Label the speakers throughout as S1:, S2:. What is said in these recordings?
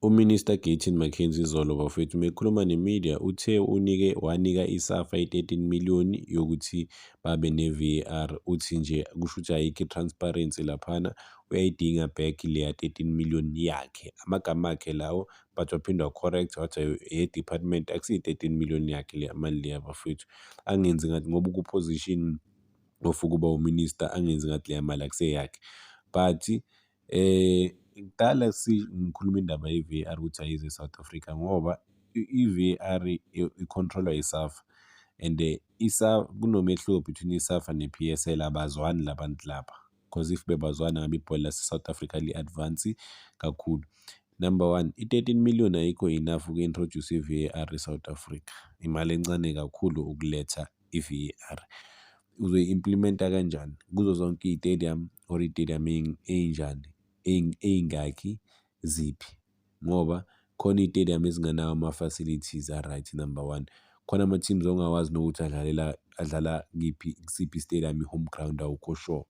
S1: UMinister Gayton McKenzie izolo bafowethu mekhuluma ne-media uthe unike wanika iSAFA i-13 million yokuthi babe ne-VAR. Uthi nje kusho ukuthi ayikho i-transparency laphana, uyayidinga back leya 13 million yakhe. Amagama akhe lawo, but waphinde wa-correct wathi eye-department, akusiyi-13 million yakhe leya mali leya bafowethu. Angenzi ngathi ngoba uku-position of ukuba u-minister, angenzi ngathi leya mali akuseyakhe. But kudala ngikhuluma indaba ye-VAR ukuthi ayize e-South Africa ngoba i-VAR i-control-wa i-SAFA and kunomehluko between i-SAFA ne-PSL, abazwani la bantu laba cause if bebazwana ngabe ibhola lase-South Africa li-advance kakhulu. Number one, i-13 million ayikho enough uku-introduce i-VAR e-South Africa, imali encane kakhulu ukuletha i-VAR. Uzoyi-implement-a kanjani kuzo zonke iy'tadium or iy'tadium ey'njani, ey'ngakhi, ziphi? Ngoba khona iy'tadium ezingenawo ama-facilities a-right, number one. Khona ama-teams ongawazi nokuthi adlalela adlala kiphi, kusiphi i-stadium, i-home ground awukho sure.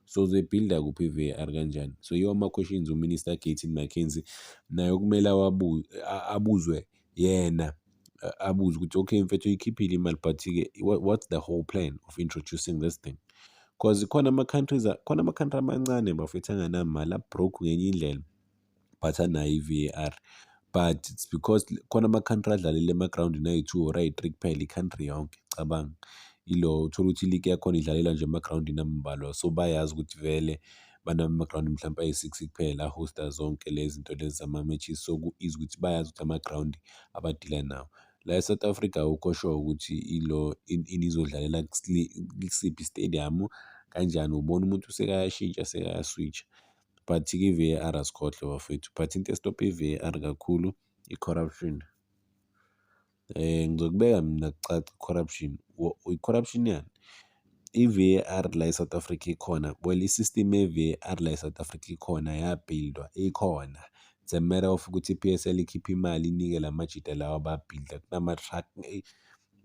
S1: So uzoyi-build-a kuphi i-VAR, kanjani? So yiwo ama-questions u-Minister Gayton McKenzie naye okumele abuzwe yena, abuze ukuthi okay mfethu, uyikhiphile imali, but-ke what's the whole plan of introducing this thing? Cause khona ama-countries, khona ama-country amancane bafethu anganamali, a-broke ngenye indlela, but anayo i-VAR, but it's because khona ama-country adlalela emagrawundini ayi-two or ayi-three kuphela i-country yonke. Cabanga ilo uthole ukuthi i-league yakhona idlalela nje emagrawundini ambalwa, so bayazi ukuthi vele banamagrawundi mhlawumpe ayi-six kuphela a-host-a zonke lezi zinto lezi zama-matches, so ku-easy ukuthi bayazi ukuthi amagrawundi aba-deal-a nawo. La e-South Africa awukho sure ukuthi ilo ini izodlalela kusiphi i-stadium, kanjani, ubona umuntu sekayashintsha, sekaya-switch-a. But-ke i-VAR asikhohlwe bafowethu, but into e-stop-a i-VAR kakhulu i-corruption. Ngizokubeka mina kucace, i-corruption, i-corruption yani? I-VAR la e-South Africa ikhona, well, i-system ye-VAR la e-South Africa ikhona, ya-build-wa, ikhona. It's a matter of ukuthi i-PSL ikhiphe imali inike la majita lawa aba-build-a kunama-truck,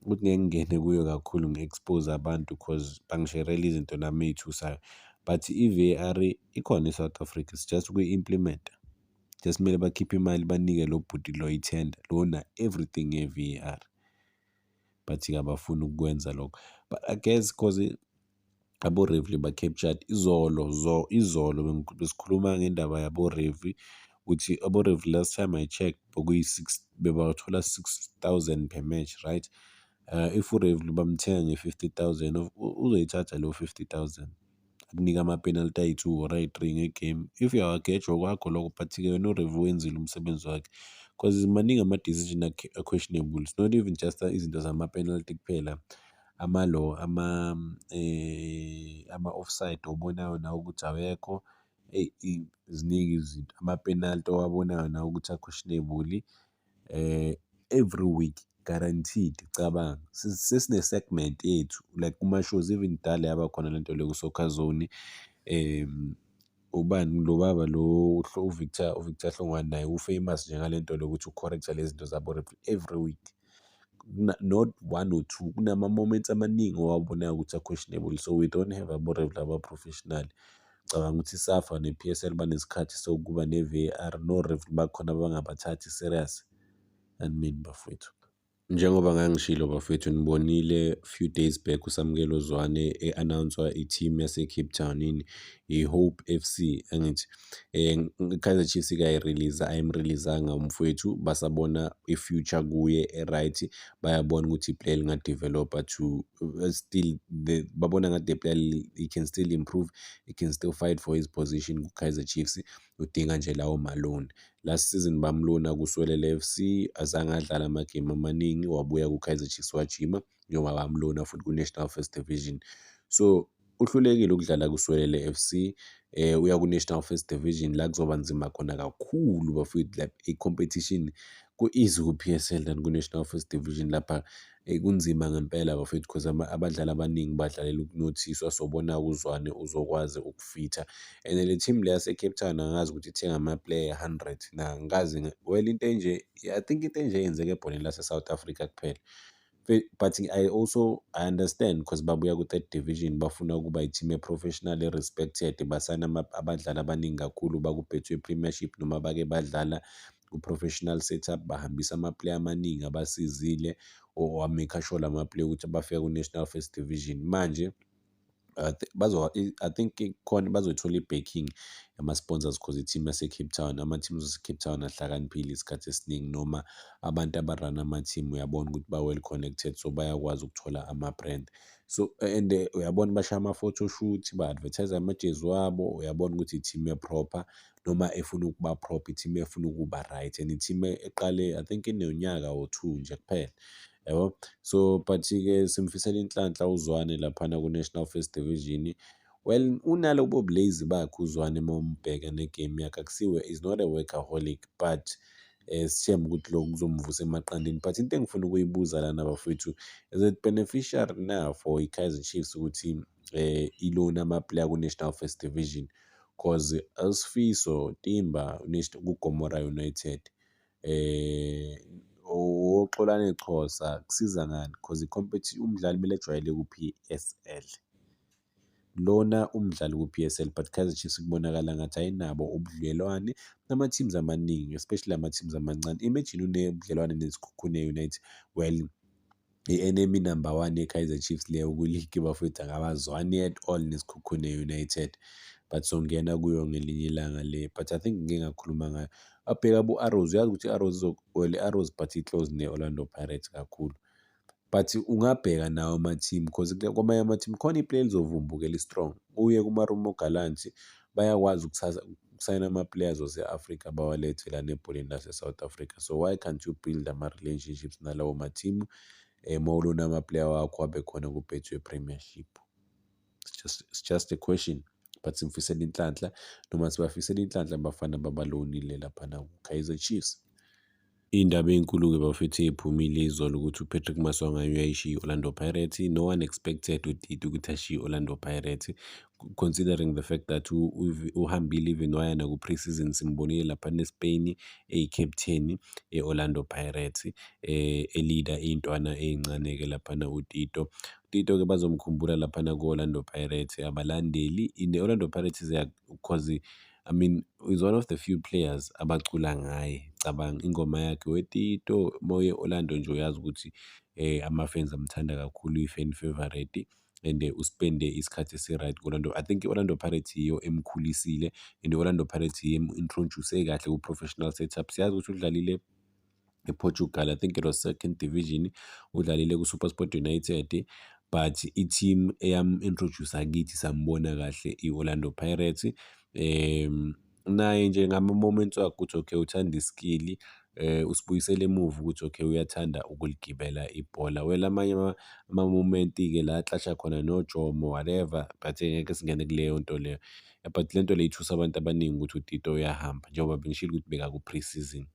S1: ukuthi ngeke ngingene kuyo kakhulu ngi-expose abantu cause bangi-share-ela izinto nami ey'thusayo. But i-VAR ikhona e-South Africa, it's just ukuyi-implement-a. Just kumele bakhiphe imali banike lo bhuti lo ithenda lona everything ye-VAR. But-ke abafuni ukukwenza lokho. But I guess cause abo-referee ba-captured izolo, izolo besikhuluma ngendaba yabo-referee ukuthi abo-referee, last time I checked, bekuyi-six, bebathola 6,000 per match, right? If u-referee bamthenga nge-50,000, uzoyithatha leyo 50,000 akunika ama-penalty ayi-two or ayi-three nge-game. If uyawageja okwakho lokho, but-ke wena u-referee wenzile umsebenzi wakhe cause maningi ama-decision a-questionable. It's not even just izinto zama-penalty kuphela, ama-lo ama-offside obonayo nawe ukuthi awekho. Eyi, ziningi izinto, ama-penalty owabonayo nawe ukuthi a-questionable every week, guaranteed. Cabanga sesine-segment yethu like kuma-shows, even kudala yaba khona lento le ku-Soccer Zone. Ubani lo baba lo, uVictor Hlongwane, naye u-famous nje ngale nto le ukuthi u-correct-a lezi zinto zabo-referee every week. Not one or two, kunama-moments amaningi owabonayo ukuthi a-questionable, so we don't have abo-referee aba-professional. Cabanga ukuthi i-SAFA ne-PSL banesikhathi sokuba ne-VAR, no-referee bakhona abangabathathi serious. Animini bafowethu. Njengoba ngangishilo bafowethu, nibonile few days back uSamukelo Zwane e-announce-wa i-team yase-Cape Town, ini, i-Hope FC, angithi? I-Kaizer Chiefs ikayi-release, ayim-release-anga umfowethu, basabona i-future kuye e-right, bayabona ukuthi i-player linga-develop-a to still the babona ngathi the player, he can still improve, he can still fight for his position ku-Kaizer Chiefs, udinga nje lawo ma-loan. Last season bam-loan-a kuSiwelele FC, azange adlale amagemu amaningi, wabuya ku-Kaizer Chiefs wajima njengoba bam-loan-a futhi ku-National First Division. So uhlulekile ukudlala kuSiwelele FC, uya ku-National First Division la kuzoba nzima khona kakhulu bafowethu, like i-competition ku-easy ku-PSL than ku-National First Division. Lapha kunzima ngempela bafowethu cause abadlali abaningi badlalela ukunothiswa, sobona uZwane uzokwazi uku-fit-a. And le team le yase-Cape Town angazi ukuthi ithenga ama-player 100 na, angikaze, well, into enje, I think into enje yenzeka ebholeni lase-South Africa kuphela. But I also I understand because babuya ku-third division, bafuna ukuba i-team e-professional, e-respected, basayina abadlali abaningi kakhulu baku-Betway Premiership noma bake badlala. Ku-professional setup bahambisa ama-player amaningi abasizile or a-make sure lama-player ukuthi bafika ku-National First Division. Manje I think khona bazoyithola i-backing yama-sponsors 'cause i-team yase-Cape Town, ama-teams ase-Cape Town ahlakaniphile isikhathi esiningi noma abantu aba-run-a ama-team uyabona ukuthi ba-well connected, so bayakwazi ukuthola ama-brand. So and uyabona bashaya ama-photoshoot, ba-advertise-a amajezi wabo, uyabona ukuthi i-team e-proper noma efuna ukuba proper, i-team efuna ukuba right and i-team eqale, I think, inonyaka or two nje kuphela, yabo. So but-ke simfisela inhlanhla uZwane laphana ku-National First Division. Well, unalobo bu-lazy bakhe uZwane uma umbheka ne-game yakhe, akusiwe, is not a workaholic, but sithembe ukuthi lokhu kuzomvusa emaqandeni. But into engifuna ukuyibuza lana, bafowethu, is it beneficial na for i-Kaizer Chiefs ukuthi i-loan ama-player ku-National First Division? 'Cause uSifiso Timba ku-Gomora United, oXolani Chosa, kusiza ngani? 'Cause umdlali kumele ejwayele ku-PSL. Lona umdlali ku-PSL, but Kaizer Chiefs kubonakala ngathi ayinabo ubudlelwane nama-teams amaningi, especially ama-teams amancane. Imagine unebudlelwane neSekhukhune United. Well, i-enemy number one ye-Kaizer Chiefs leyo ku-league, bafowethu, akabazwani at all neSekhukhune United, but songena kuyo ngelinye ilanga le, but I think ngike ngakhuluma ngayo. Abheka bo-Arrows, uyazi ukuthi i-Arrows, well, i-Arrows but i-close ne-Orlando Pirates kakhulu, but ungabheka nawo ama-team 'cause kwamanye ama-team khona i-player elizovumbuka eli-strong. Uye ku-Marumo Gallants, bayakwazi ukusayina ama-players wase-Afrika bawalethe lana ebholeni lase-South Africa. So why can't you build ama-relationships nalawo ma-team uma u-loan-a ama-player wakho abe khona ku-Betway Premiership? It's just a question, but simfisela inhlanhla noma sibafisela inhlanhla abafana baba-loan-ile laphana ku-Kaizer Chiefs. Iy'ndaba ey'nkulu-ke, bafethu, ey'phumile izolo ukuthi uPatrick Maswanganyi uyayishiya i-Orlando Pirates. No one expected uTito ukuthi ashiye i-Orlando Pirates, considering the fact that uhambile even waya naku-pre-season, simbonile laphana eSpain eyi-captain e-Orlando Pirates, e-leader iy'ntwana ey'ncane-ke laphana uTito. Tito-ke bazomkhumbula laphana ku-Orlando Pirates abalandeli. In-Orlando Pirates, 'cause I mean, he's one of the few players abacula ngaye. Cabanga ingoma yakhe weTito, uma uye e-Orlando nje uyazi ukuthi ama-fans amthanda kakhulu, uyi-fan favourite and u-spend-e isikhathi esi-right ku-Orlando. I think i-Orlando Pirates yiyo emkhulisile and i-Orlando Pirates yiyo emu-introduce kahle ku-professional setup. Siyazi ukuthi udlalile ePortugal, I think it was second division, udlalile ku-SuperSport United, but i-team eyam-introduce-a kithi sambona kahle i-Orlando Pirates. Naye nje ngama-moments wakhe ukuthi okay, uthanda i-skill, usibuyisela emuva ukuthi okay, uyathanda ukuligibela ibhola. Well, amanye ama-moment-ke la a-clash-a khona noJomo, whatever, but ngeke singene kuleyo nto leyo. But le nto le ithusa abantu abaningi ukuthi uTito uyahamba njengoba bengishilo ukuthi bekaku-pre-season.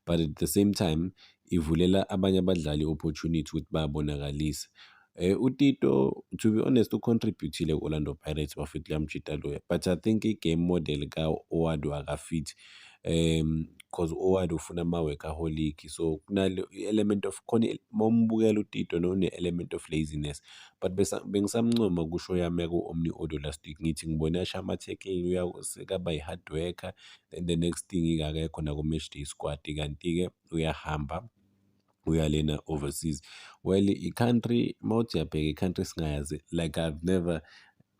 S1: But at the same time ivulela abanye abadlali i-opportunity ukuthi babonakalise. UTito, to be honest, u-contribute-ile ku-Orlando Pirates, bafethu, loya mjita loya, but I think i-game model ka-Ouaddou aka-fit 'cause u-Ouaddou ufuna ama-workaholic, so kunale i-element of khona uma umbukela uTito une-element of laziness, but bengisamncoma kusho yami yaku-Omni Audio last week, ngithi ngibone ashaya ama-tackle, sekaba i-hard worker, then the next thing akekho naku-match day squad, kanti-ke uyahamba uya lena overseas. Well, i-country, mawuthi uyabheka, i-country esingayazi, like I've never,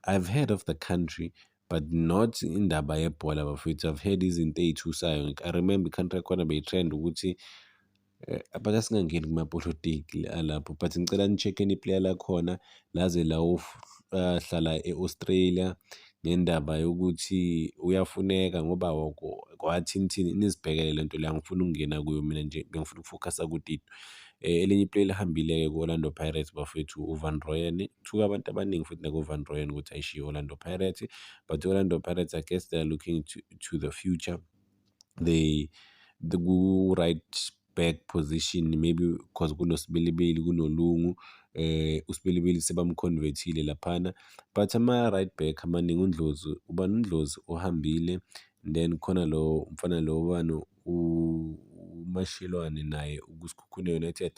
S1: I've heard of the country but not indaba yebhola, bafethu. I've heard izinto ey'thusayo. I remember i-country yakhona beyi-trend ukuthi but asingangeni kumapolitiki alapho, but ngicela ni-check-eni i-player lakhona laze layohlala e-Australia ngendaba yokuthi uyafuneka ngoba kwathini thini, nizibhekele le nto le, angifuni ukungena kuyo mina nje, bengifuna uku-focus-a kuTito. Elinye i-player elihambile-ke ku-Orlando Pirates, bafethu, uVan Rooyen. Kuthuka abantu abaningi futhi naku-Van Rooyen ukuthi ayishiye i-Orlando Pirates, but i-Orlando Pirates, I guess they are looking to the future. They ku-right back position maybe 'cause kunoSebelebele, kunoLungu, uSebelebele sebam-convert-ile laphana, but ama-right back amaningi, uNdlozi, ubani, uNdlozi uhambile, then khona lo mfana lo, ubani, uMashelwane, naye ukuSekhukhune United.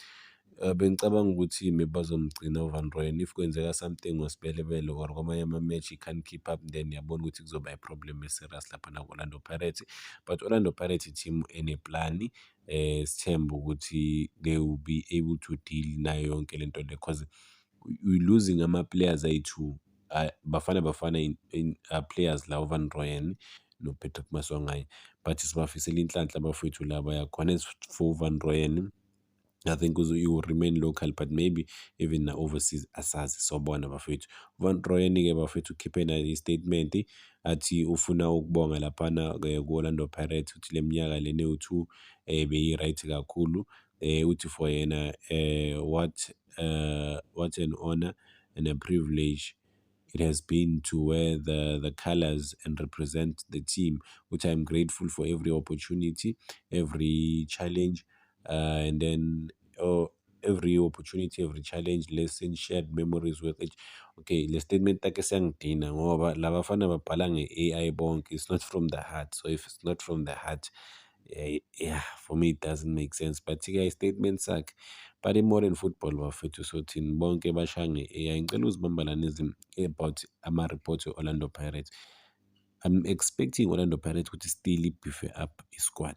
S1: Bengicabanga ukuthi maybe bazomgcina uVan Rooyen if kwenzeka something ngoSebelebele or kwamanye ama-match he can't keep up, then ngiyabona ukuthi kuzoba i-problem e-serious laphana ku-Orlando Pirates. But Orlando Pirates i-team eneplani, sithembe ukuthi they will be able to deal nayo yonke lento le, cause we losing ama-players ayi-two, Bafana Bafana in players la, uVan Rooyen no-Patrick Maswanganyi, but sibafisela inhlanhla abafowethu la baya khona. As for uVan Rooyen, I think he will remain local, but maybe even na-overseas, asazi, sobona bafethu. Van Rooyen-ke bafethu ukhiphe naye i-statement athi ufuna ukubonga laphana ku-Orlando Pirates, uthi le minyaka lena ewu-two beyi-right kakhulu. Uthi for yena what an honor and a privilege it has been to wear the colors and represent the team, which I'm grateful for every opportunity, every challenge, and then, oh, every opportunity, every challenge, lesson, shared memories with it. Okay, le statement yakhe siyangidina ngoba labafana babhala nge-A_I bonke, it's not from the heart. So if it's not from the heart, yeah, for me it doesn't make sense. But-ke i-statement sakhe, but i-modern football bafethu, sothini, bonke bashaya nge-A_I. Ngicela uzibamba lana about ama-reports we-Orlando Pirates. I'm expecting Orlando Pirates ukuthi still i-beef up i-squad.